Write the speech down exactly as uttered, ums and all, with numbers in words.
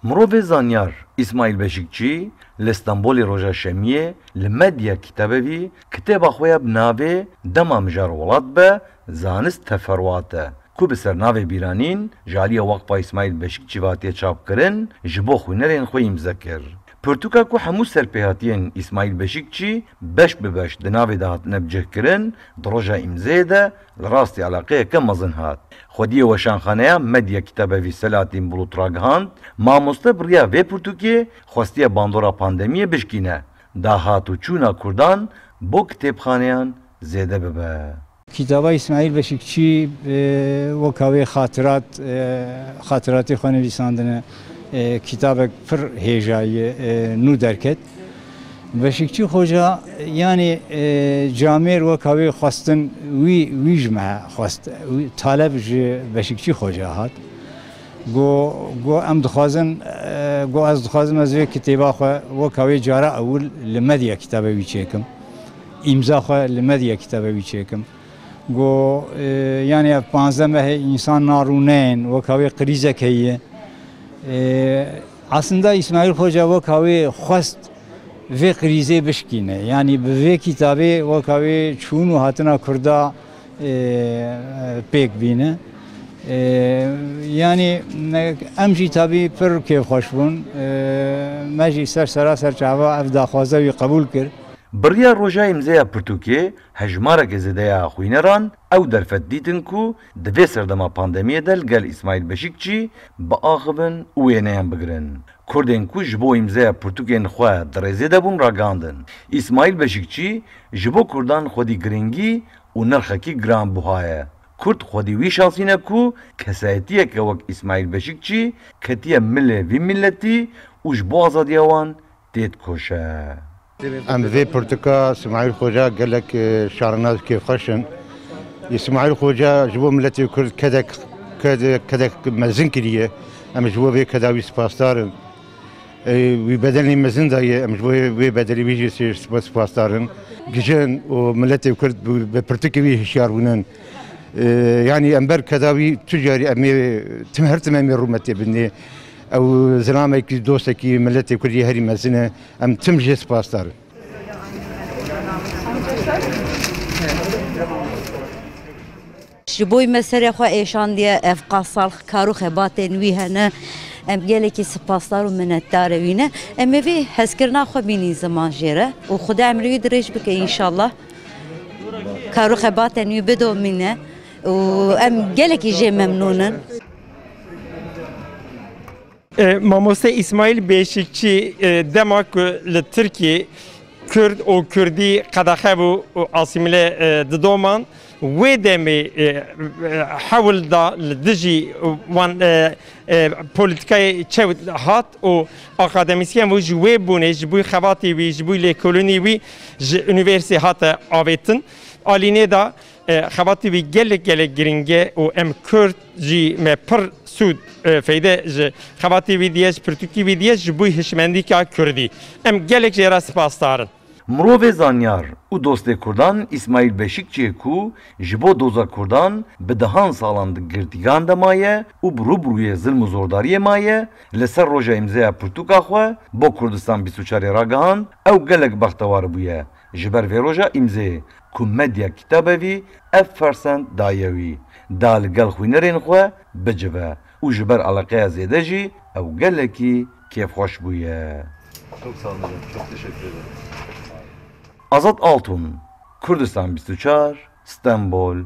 Mirovê zanyar Îsmaîl Beşîkçî li Stenbolê roja Şemiyê li Medya Kitabevî kitêba xwe ya bi navê Dema Mijar Welat Be, Zanist Teferwat e, ku bi ser navê Bîranîn ji aliyê Weqfa Îsmaîl Beşîkçî ve hatiye çapkirin, ji bo xwînerên xwe îmze kir. Pirtûka ku hemû serpêhatiyên Îsmaîl Beşîkçî beş bi beş di navê de hatine bicihkirin, di roja îmzeyê de li rastî eleqeyeke mezin hat. Xwediyê weşanxaneya Medya Kitabevî Selahattin Bulut ragihand, mamoste bi riya vê pirtûkê xwestiye bandora pandemiyê bişkîne, dahat û çûna Kurdan bo kitêbxaneyan zêde bibe. Kitaba Îsmaîl Beşîkçî, e, weka wê xatirat, e, xatiratê xwe nivîsandine. E, kitabek pir hêja ye, e, nû derket. Beşîkçî Xoca, yanî, e, camêr weka wê xwestin, wî, wî ji me xwest, wî taleb ji Beşîkçî Xoca hat. Got, got, em dixwazin, e, got, ez dixwazim ez vê kitêba xwe weka wê cara ewil li Medya Kitabevî çêkim. Îmza xwe li Medya Kitabevî çêkim. Got, e, yanî ev panzdeh mehê însan narûneyên, weka wê krîzek heye. E, aslında Îsmaîl Xoca weka wê xwest vê krîzê bişkîne. Yanî bi vê kitabê weka wê çûn û hatina Kurda, e, pêk bîne. E, yanî me, em jî tabî pir kêfxweş bûn. E, me jî ser sera ser çava ev daxwaza wî qebûl kir. Bi riya roja îmzeya pirtûkê, hejmareke zêde ya xwîneran ew derfet dîtin ku di vê serdema pandemiyê de li gel Îsmaîl Beşîkçî biaxivin û wêneyan bigirin. Kurdên ku ji bo îmzeya pirtûkên xwe di rêzê de bûn ragihandin, Îsmaîl Beşîkçî ji bo Kurdan xwedî giringî û nirxekî giranbuha ye. Kurd xwedî wî şansî ne ku kesayetiyeke wek Îsmaîl Beşîkçî ketiye milê vî miletî û ji bo azadiya wan tê dikoşe. Em vê pirtûka Simaîl Xoca gelek, e, şarenas kêfxweş in. Îsmaîl Xoca ji bo miletê Kurd kedek, kede-, kedek mezin kiriye. Em ji bo vê keda wî spasdar in. E, wî bedelî mezin daye, em ji bo vê bedelî wî jî sê-, spas-, spasdar in. Gijin û miletê Kurd bi, bi pirtûkê wî hişyar bûnin. E, yanî em ber keda wî tu carî em ê tim, her tim em ê rûmetê binê. Ew zilamekî, dostekî miletê Kurdî herî mezin e. Em tim jê spasdar in. Ji bo me serê xwe êşandiye, ev qas sal kar û xebatên wî hene. Em gelekî spasdar û minetdarê wî ne. Em ê vê hezkirina xwe bînî ziman jê re û Xuda emrê wî dirêj bike înşallah. Kar û xebatên wî bidomîne û em gelekî jê memnûn in. E, Mamoste Îsmaîl Beşîkçî, e, dema ku li Tirkiyê Kurd û Kurdî qedexe bû û asîmîle, e, didoman, wê demê, e, e, hewl da li dijî wan, e, e, polîtîkayê çew hat û akademîsyen bû, ji wê bûnê, ji bo xebatê wî, ji bo lêkolînê wî ji unîversîtê hate avêtin. Alînê de, e, xebatê wî gelek, gelek giring e û em Kurd jî me pir sûd, e, feyde ji xebatê wî diye, ji pirtûkî wî diye, ji bo hişmendîka Kurdî. Em gelek jê re spasdar in. Mirovê zanyar û dostê Kurdan Îsmaîl Beşîkçiyê ku ji bo doza Kurdan bi dehan salan di girtîgan de maye û bi rûbirûyê zilm û zordariyê maye, li ser roja îmzeya pirtûka xwe bo Kurdistan bîst û çarê ragihand, ew gelek bextewar bûye. Ji ber vê roja îmzeyê ku Medya Kitabevî ev fersend daye wî, da li gel xwînerên xwe bicive û ji ber eleqeya zêde jî ew gelekî kêfxweş bûye. Çok sağ olun hocam, çok teşekkür ederim. Azad Altun, Kurdistan bîst û çar, Stenbol.